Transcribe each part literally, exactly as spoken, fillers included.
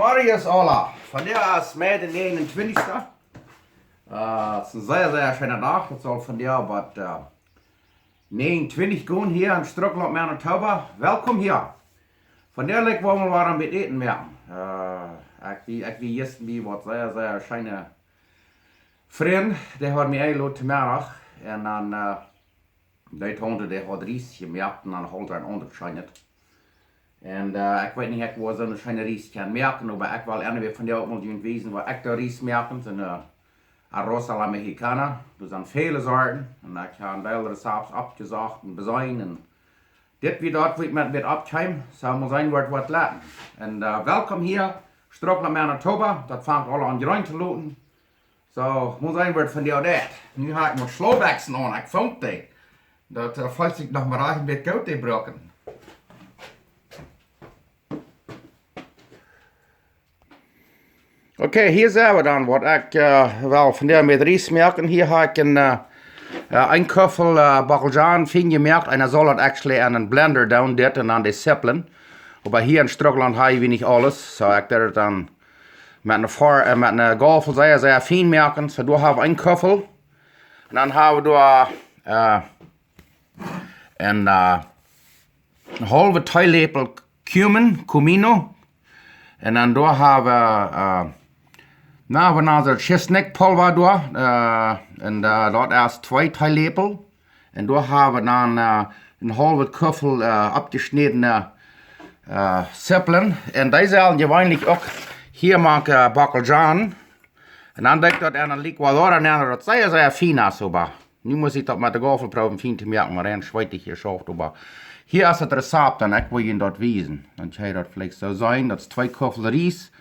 Morjes aula. Vondoag es Mei de näajenuntwintichste. Äh, et es een sea, sea scheena Dach. Et saul vondoag bat äh, näajenuntwintich gonen hia en Strucklaunt, Manitoba. Welkom hia. Vondoag woa wie wada een bät Äten moaken. Äh, ekj, ekj wia jistren bie waut sea, sea scheene Frind, dee haud mie enjelot to Meddach. Un dan äh, dee Taunte, dee haud Ries jemoakt un dan haud see een aundret scheenet. Un äh, ekj weet nich, ekj woa soone scheene Ries kjennen moaken, oba ekj well anyway vondoag mol junt wiesen, woo ekj dän Ries moak. Soon äh, arroz a la mexicana. Doa sent väle Sorten. Un ekj hab een Deel Rezapts oppjesocht un beseenen. Un dit wia daut, woo ekj met, met oppkjeem. Soo, mol seenen, woat waut läwen. Un äh, welkom hia, Strucklaunt, Manitoba. Daut fangt aul aun jreen to loten. Soo, mol seenen, woat vondoag daut. Nu hab ekj mien Schlaubbekjsen aun, ekj funk dee. Daut äh, feelt sikj noch mau rajcht een bät goot, dee brucken. Okay, hia sent wie dan, waut ekj äh, well vondoag met Ries moaken. Hia hab ekj een, äh, äh, een Kuffel äh, Bockelzhaan fien jemoakt. Eena saul daut actually aun een Blender doonen, dit un dan de Zippeln. Oba hia en Strucklaunt hab wie nich aules. Soo, ekj deed daut dan met eene Fa-, äh, met eene Gaufel sea, sea fien moaken. Soo, doa hab wie een Kuffel. Un dan hab wie doa äh, een äh, een haulwen Teeläpel cumin, comino. Un dan doa hab wie äh, na, wie nanen daut Schisnikpulwa doa. Äh, un äh, daut es twee Teeläpel. Un doa hab wie dan äh, een haulwen Kuffel äh, oppjeschnädne äh, Zippeln. Un dee sent jeweenlich uk hia mank äh, Bockelzhaan. Un dan deed ekj daut en een licuadora nenn, daut sea, sea fien es, oba nu mott ekj daut met de Gaufel proowen fien to moaken, mau dan schweet ekj hia schauft, oba hia es daut Rezapt un ekj well junt daut wiesen. Dan kjenn jie daut veleicht soo seenen, daut es twee Kuffel Ries,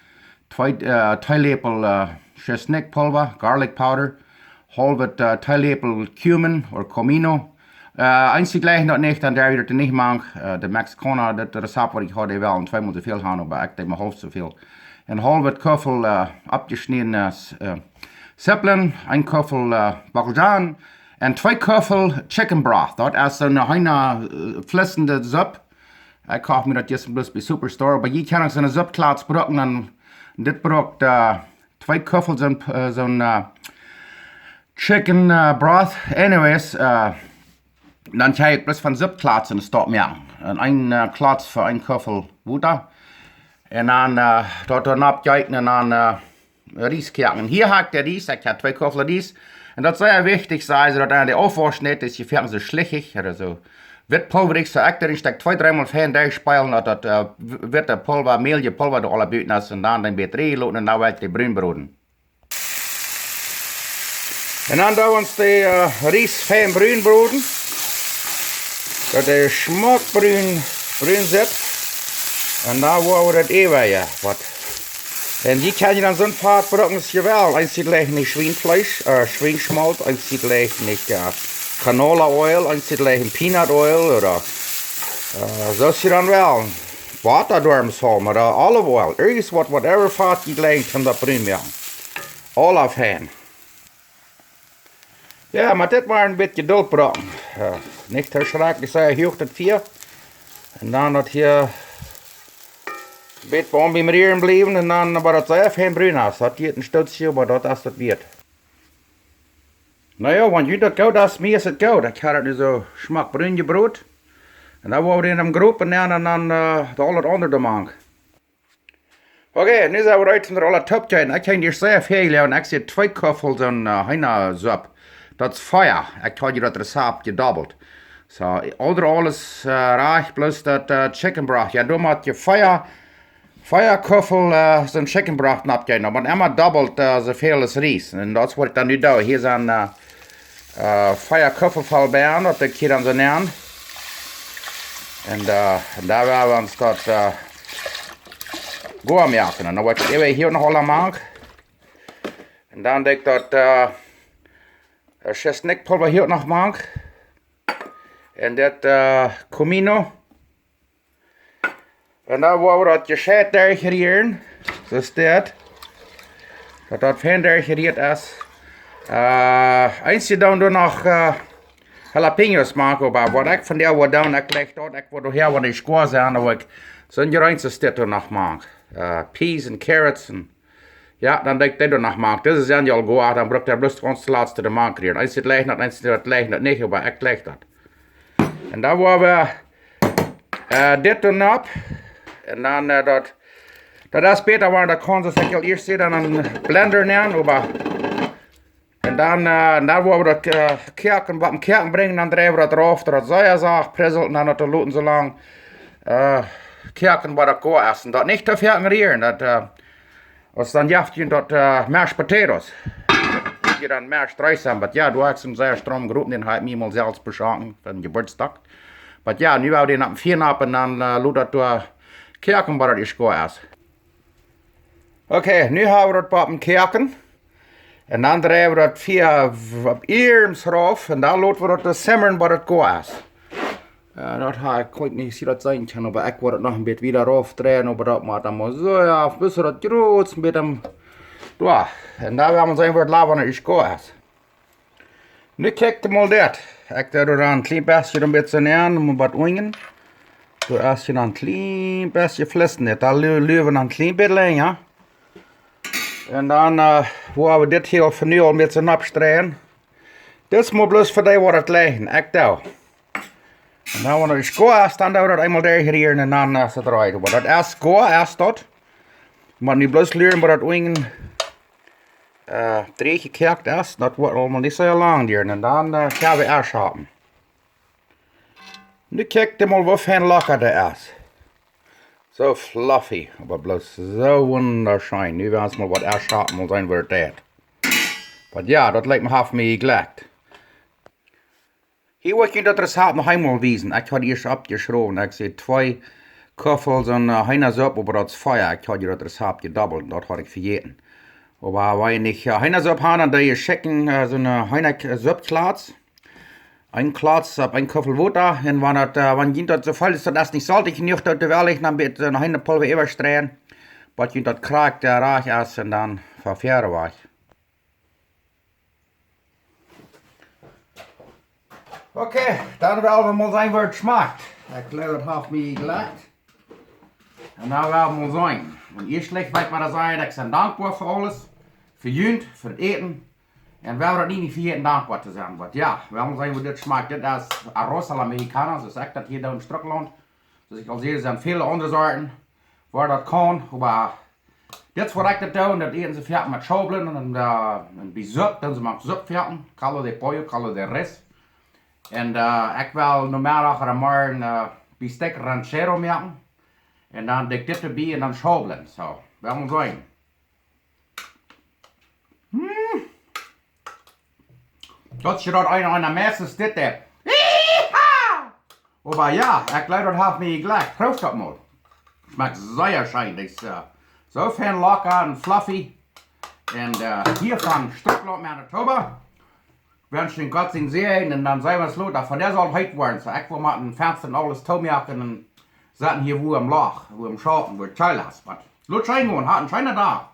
twee äh, Teeläpel äh, Schisnikpulwa, garlic powder, haulwen äh, Teeläpel cumin or comino. Äh, eenje jlikjen daut nich, dan derw jie daut nich mank. Äh, de Mexikauna, daut Rezapt waut ekj haud, dee wellen twee mol soo väl haben, oba ekj deed mau haulf soo väl. Een haulwen Kuffel äh, oppjeschnädne äh, Zippeln, een Kuffel äh, Bockelzhaan un twee Kuffel chicken broth. Daut es soone Heena äh, flissende Supp. Ekj koft mie daut jistren bloos bie Superstore, oba jie kjennen uk soone Suppklotz brucken. Un dit brukt äh, twee Kuffel soon äh, soon äh, chicken äh, broth. Anyways, äh, dan kjenn jie bloos von Suppklotz een Stekj moaken. Un een äh, Klotz fa een Kuffel Wota. Un dan äh, daut doa nopp jeeten un dan äh, Ries koaken. Hia hab ekj dän Ries, ekj hab twee Kuffel Ries. Un daut es sea wichtich, saj see, daut eena dee aufwauschen deit, es je fäaken soo schlichich, ooda soo witt pulwerich, soo ekj doa een Stekj twee, dree mol fein derchspälen, daut daut äh, w-, witte Pulwa, Mäl, Pulwa doa aul buten es, un dan een bät rutloten un dan woa ekj dee brun broden. Un dan doo wie ons de äh, Ries fein brun broden. Daut dee schmock brun, brun sitt. Un dan woa wie daut äwaje waut. Un jie kjennen dan soon Fat brucken aus jie wellen. Eenje jlikjen Schwienfleesch, äh, Schwienschmolt, eenje jlikjen äh, canola oil, eenje jlikjen peanut oil ooda äh, soo aus jie dan wellen. Wota doaromm saul, ooda olive oil, irjent waut, whatever Fat jie jlikjen, kjenn daut brun moaken. Aula fein. Jo, mau dit mau een bät Jedult brucken. Jo, nich too schrakjlich sea huach daut Fia. Un dan daut hia een bät bie biem Rieren bliewen un dan woat daut sea fein brun aus. Daut diet een Stootje, oba daut es daut wieet. Na jo, wan junt daut goot es, mie es et goot. Ekj hab daut nu soo schmock brun jebrot. Un dan woa wie dän em Gropen nenn un dan äh, daut aul daut aundre doamank. Okay, nu sent wie reed toom daut aula toop kjrieen. Ekj hab hia sea väl, jo, un ekj sie twee Kuffel soon äh, Heenasupp. Daut es vea. Ekj hab hia daut Rezapt jedobbelt. Soo, aul daut aules äh, rajcht, bloos daut äh, chicken broth. Jo, doa mott jie vea, vea Kuffel äh, soon chicken broth nopp jeeten. Oba emma dobbelt äh, soo väl aus Ries. Un daut es waut ekj dan nu doo. Hia sent äh, äh, vea Kuffel voll bie, daut ekj hia dan soo nenn. Un äh, un dan woa wie ons daut äh, goa moaken. Un dan woa ekj äwa hia noch aula mank. Un dan doo ekj daut äh, äh, Schisnikpulwa hia noch mank. Un dit äh, comino. Un dan woa wie daut jescheit derchrieren. Soo es dit. Daut daut fein derchrieet es. Äh, eenje doonen doa noch äh, jalapeños mank, oba waut ekj vondoag woa doonen, ekj laj daut, ekj woa doa hia waut nich goa sennen, oba ekj Soon Jereens es dit doa noch mank. Peas un carrots un, jo, dan denkj ekj dit doa noch mank. Dise sent aul goa, dan brukt hee bloos gaunz latste doa mank rieren. Eent daut leicht, eent daut leicht nich, oba ekj leicht daut. Un dan woa wie dit doa nopp. Un dan daut, daut es bäta, wan daut kaun, soo aus ekj aul ieescht säd, dan en blender nenn, oba un dan, dan woa wie daut koaken, waut em Koaken brinjen, dan dreie wie daut rauf, daut daut sea sacht priselt, un dan daut loten soo lang koaken, bat daut goa es. Un daut nich too foaken rieren, daut, aus dan jeft junt daut mashed potatoes. Jie dan mashed rice han, oba jo, doa ha ekj soon sea strom Gropen, dän ha ekj mie mol selfst beschonken fa dän Jeburtsdach. Oba jo, nu woa wie dän opp em Fia nopp un dan lot daut doa koaken, bat daut ieescht goa es. Okay, nu ha wie daut opp em Koaken. Un dan dreie wie daut Fia opp ieescht rauf un dan lot wie daut doa simmern, bat daut goa es. Daut ha ekj, ekj weet nich aus jie daut seenen kjennen, oba ekj woa daut noch en bät wieda rauf dreien, oba daut mott dan mol soo, jo, bat daut groot en bät doa. Un dan woa wie seenen, woo daut lat, wan daut ieescht goa es. Nu kjikj mol dit. Ekj doo doa en kjlien bät, en bät nenn, om waut unjen. Doa es je noch en kjlien bät flissent. Daut lu-, luwen noch en kjlien bät lenja. Un dan woa wie dit hia fa nu aul en bät nopp streien. Dit es mau bloos fa dee, waut daut lijen. Ekj doo. Un dan, wan daut ieescht goa es, dan doo wie daut eemol derchrieren un dan es daut reed. Oba daut es goa, es daut. Mott nu bloos luren, bat daut unjen drieech jekoakt es, daut woat aulemol nich soo lang dieren. Un dan kjenn wie ieescht haben. Nu kjikj mol, woo fein locker dee es. Soo fluffy, oba bloos soo wundascheen. Nu woa wie mol waut ieescht haben, mol seenen, woo daut deit. Oba jo, daut lat mie, haft mie jeglekjt. Hia woa ekj junt daut Rezapt noch eemol wiesen. Ekj haud ieescht oppjeschräwen, ekj säd twee Kuffel soon Heenasupp, oba daut es vea. Ekj haud je daut Rezapt jedobbelt, daut haud ekj vejäten. Oba wan jie nich Heenasupp han, dan doo jie schekjen soon Heenasuppkjlatz. Een Kjlatz opp een Kuffel Wota. Un wan daut, wan junt daut soo väl es, daut es nich soltich jenuach, daut well ekj noch en bät Heenapulwa äwastreien, bat junt daut krakjt rajcht es un dan vefäaren wie. Okay, dan well wie mol seenen, woo daut schmakjt. Ekj jleew, daut haft mie jeglekjt. Un dan well wie mol seenen. Un ieescht well ekj mau sajen, ekj sie dankboa fa aules. Fa junt, fa daut Äten. Un wie woaren daut nie, nie vejäten, dankboa to sennen. Oba jo, wie woaren seenen, woo dit schmakjt. Dit es arroz a la mexicana, soo aus ekj daut hia doo en Strucklaunt. Soo aus ekj aul säd, sent väle aundre Sorten, woo daut kaun, oba dit es waut ekj daut doo, daut äten see foaken met Schaublen un, un bie Supp, dan see mank Supp foaken, caldo de pollo, caldo de res. Un ekj well nomeddach ooda morjen bistec ranchero moaken. Un dan doo ekj dit doabie un dan Schaublen. Soo, wie woaren seenen. Hm. Daut es je daut eene, eene meistens dit, ä. Oba jo, ekj jleew, daut haft mie jeglekjt. Proow daut mol. Schmakjt sea scheen. Dit es soo fein locker un fluffy. Un hia von Strucklaunt, Manitoba. Wensch junt Gott sien Säajen un dan seenen wie ons lota. Von dee saul heet woaren. Soo, ekj woa mau de Fensta un aules toomoaken un setten hia wua em Loch, wua em Schauten, wua daut kjelt es. Oba lot scheen gonen, hat een scheenen Dach.